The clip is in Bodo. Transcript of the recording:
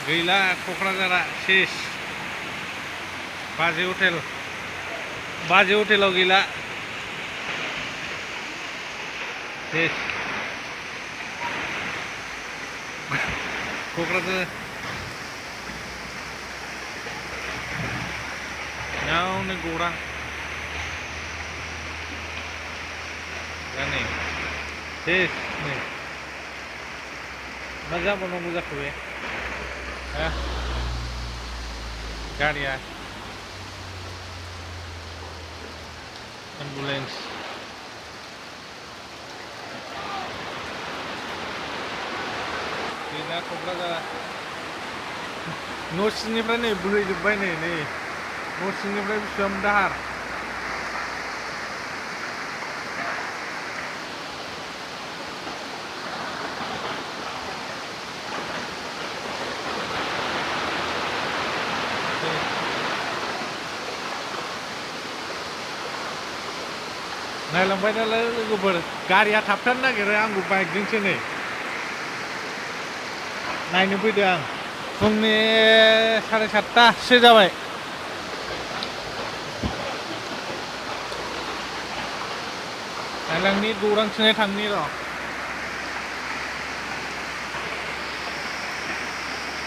गैला क'क्राझारा सेस बाजै हटेलाव गैला सेस क'क्राझार नावनो गौरां दा नै सेस नै मा जाबावनांगौ जाखो बे गारिया एम्बुलेन्स गैला क'क्राझारा न' सिंनिफ्राय नै बोहैजोब्बाय नै न' सिंनिफ्राय बेसेबां दाहार नायलांबाय नालाय लोगोफोर गारिया थाबथानो नागिरो आंबो बाइकजोंसो नै नायनो फैदों आं फुंनि 7:30सो जाबाय नायलांनि गौरांथिंजाय थांनि र'